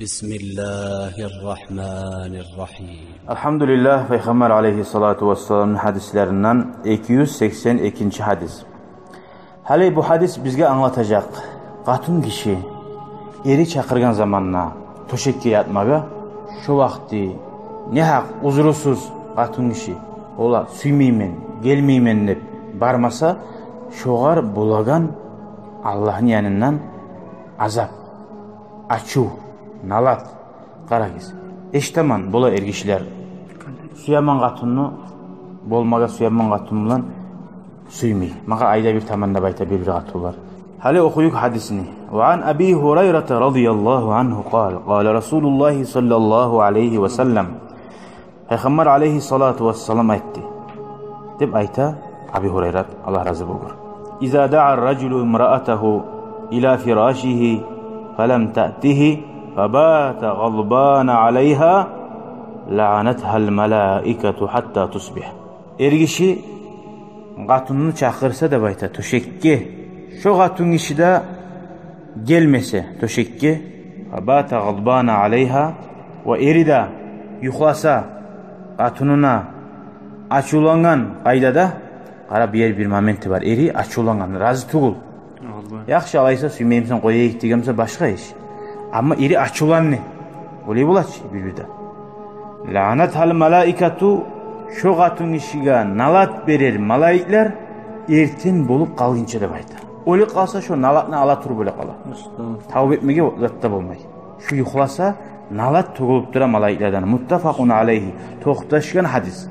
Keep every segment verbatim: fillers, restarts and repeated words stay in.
بسم الله الرحمن الرحيم. Альгьамдулиллагь, Пайхаммар алайгьиссалату вассаламны гьадислеринден эки юз сексен экинчи гьадис. Гьали бу гьадис бизге англатажакъ: къатын гиши эри чакъыргъан заманда тёшекге ятмагъа, шо вакъти негьакъ, узрусуз къатын гиши, ола, сюймеймен, гелмеймен деп бармаса, шогъар болагъан Аллагьны янындан азап, ачув, налат. Къарагъыз, эш таман бола эргишилер: сюемен къатынны, болмагъа сюемен къатын булан, сюймей. Магъа айда бир таман деп айта бир-бир къатынлар. Гьали охуюкъ гьадисни. وعن أبي هريرة رضي الله عنه قال: قال رسول الله صلى الله عليه وسلم. Пайхаммар алайгьиссалату вассалам айтды, деп айта Аби Гьурайрат, Аллагь рази болгъур: إذا دعا الرجل امرأته إلى فراشه فلم تأته فبات غضبان عليها لعنتها الملائكة حتى تصبح. Эргиши къатынны чакъырса деп айта тёшекге, шо къатын гиши де гелмесе тёшекге, فبات غضبان عليها, ва эри де юхласа къатынына ачувлангъан къайдада. Къара, бир, бир моменти бар, эри ачувлангъан, рази тюгюл. Алла. Яхшы, алайса, сюймеймисен, къояйыкъ дегенмисе, башгъа иш. Амма эри ачувланды. Олай бола чы бир-бирде. لعنتها الملائكة, шо къатын гишиге налат берер малайиклер эртен болуп къалгъынча деп айта. Олай къалса, шо налатны ала туруп олай къала. Тавба этмеге зат да болмай. Шо юхласа, налат тёгюлюп тура малайиклерден. متفق عليه, токъташгъан гьадис.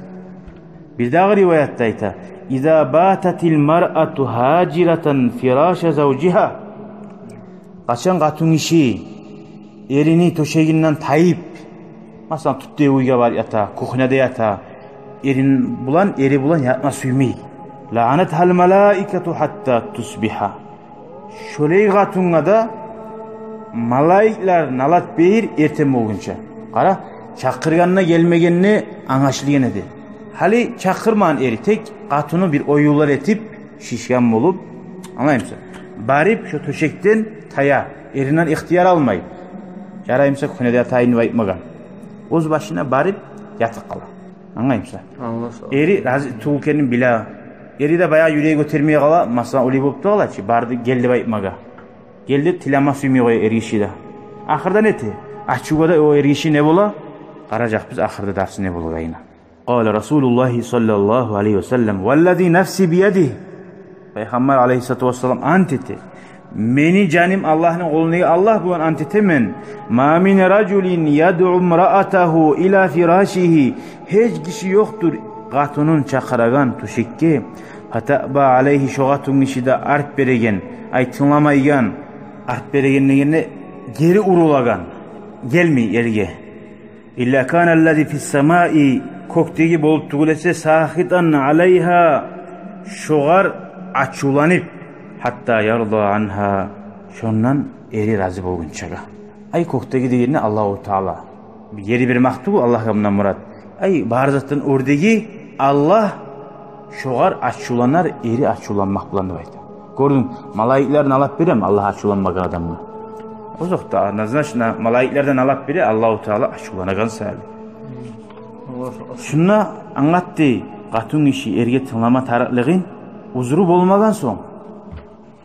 Бирдагъы риваятда айта: إذا باتت المرأة هاجرة فراش زوجها. Къачан къатын гиши эрини тёшегинден тайып, масала, тюпдеги уьйге барып ята, кухняда ята, эрин булан, эри булан ятма сюймей, لعنتها الملائكة حتى تصبح. Шолай къатынгъа да малайиклер налат берир эртен болгъунча. Къара, чакъыргъанда, гелмегенде англашылгъан эди. Гьали чакъырмагъан эри, тек къатыны бир оюнлар этип, шишген болуп, англаймысан, барып шо тёшекден тая, эринден ихтияр алмай. Жараймыса, кухняда ятайын деп айтмагъан. Оьз башына барып ятып къала. Англаймысан? Англашыла. Эри рази тюгюл экенин биле. Эри де баягъы юреги гётермей къала, масала, олай болуп да къала чы, барды, гел деп айтмагъа. Гел деп тилеме сюймей къоя эргиши де. Ахырда не эте? Ачувгъа да о эргиши не бола? Къаражакъбыз ахырда дарсы не болагъанына. قال رسول الله صلى الله عليه وسلم: والذي نفسي بيده. Пайхаммар алайгьиссалату вассалам ант эте. Мени жаным Аллагьны къолундагъы Аллагь булан ант этемен. ما من رجل يدعو امرأته إلى فراشه. Гьеч гиши ёкъдур къатынын чакъырагъан тёшекге, فتأبى عليه, шо къатын гиши де арт береген, ай, тынгламайгъан, арт береген дегенде, гери урулагъан, гелмей эрге. إلا كان الذي في السماء, кёкдеги болуп тюгюл эсе, ساخطا عليها, шогъар ачувланып, حتى يرضى عنها, шондан эри рази болгъунчагъа. Ай, кёкдеги дегенде Аллагьу Таала. Ери бермек тюгюл Аллагьгъа мунда мурат. Ай, бар затдан оьрдеги Аллагь шогъар ачувланар, эри ачувланмакъ булан деп айта. Гёрдюнг, малайиклер налат береми Аллагь ачувланмагъан адамгъа? Озокъда, однозначно, малайиклер де налат бере Аллагьу Таала ачувланагъан саялы. Шунда англатды къатын гиши эрге тынглама тарыкълыгъын, узру болмагъан сонг.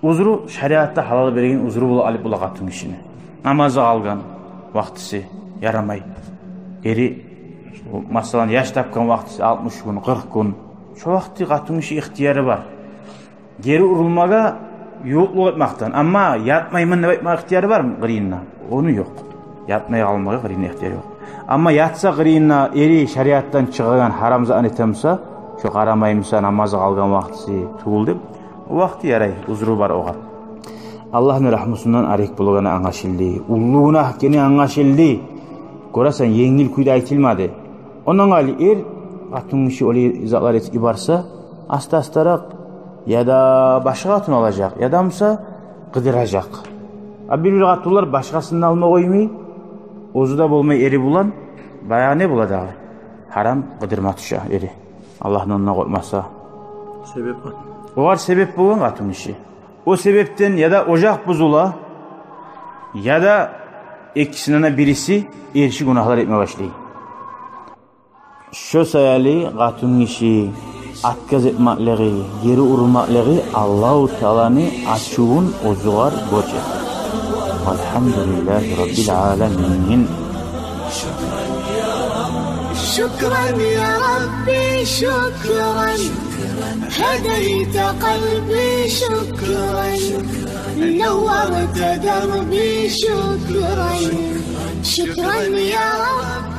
Узру, шариатда гьалал берген узру бола алып бола къатын гишини. Намазы къалгъан вакътиси ярамай. Эри, масала, яш тапгъан вакътиси алтмыш гюн, къыркъ гюн. Шо вакъти къатын гиши ихтияры бар. Гери урулмагъа ювукълукъ этмекден. Амма ятмайман деп айтмагъа ихтияры бармы къырыйында? Ону ёкъ. Ятмай къалмагъа къырыйында ихтияры ёкъ. Амма ятса къырыйында, эри шариатдан чыгъагъан, гьарам затны этемиса, шо къарамаймыса, намазы къалгъан вакътиси тюгюл деп, о вакъти ярай, узру бар огъар. Аллагьны рагьмусундан арек болагъаны англашылды. Уллу гюнагь экени англашылды. Гёресен, енгил кюйде айтылмады. Ондан къайры эр, къатын гиши олай затлар этип йиберсе, аста-астаракъ яда башгъа къатын алажакъ, яда буса къыдыражакъ. А бир-бир къатынлар башгъасын да алма къоймай, оьзю де болмай эри булан, баягъы не бола дагъы? Гьарам, къыдырма тюше эри. Аллагьны ондан къоркъмаса. Себеп бар. Огъар себеп болгъан къатын гиши. О себепден яда ожакъ бузула, яда Экисинден де бириси эрши гюнагьлар этме башлай. Шо саялы къатын гиши отказ этмакълыгъы, гери урмакълыгъы Аллагьу Тааланы ачувун оьзюгер борч этди. Валгьамдулиллагьи раббил аламин. شكرا يا ربي، شكرا. هديت قلبي، شكرا. نورت دربي، شكرا. شكرا يا رب.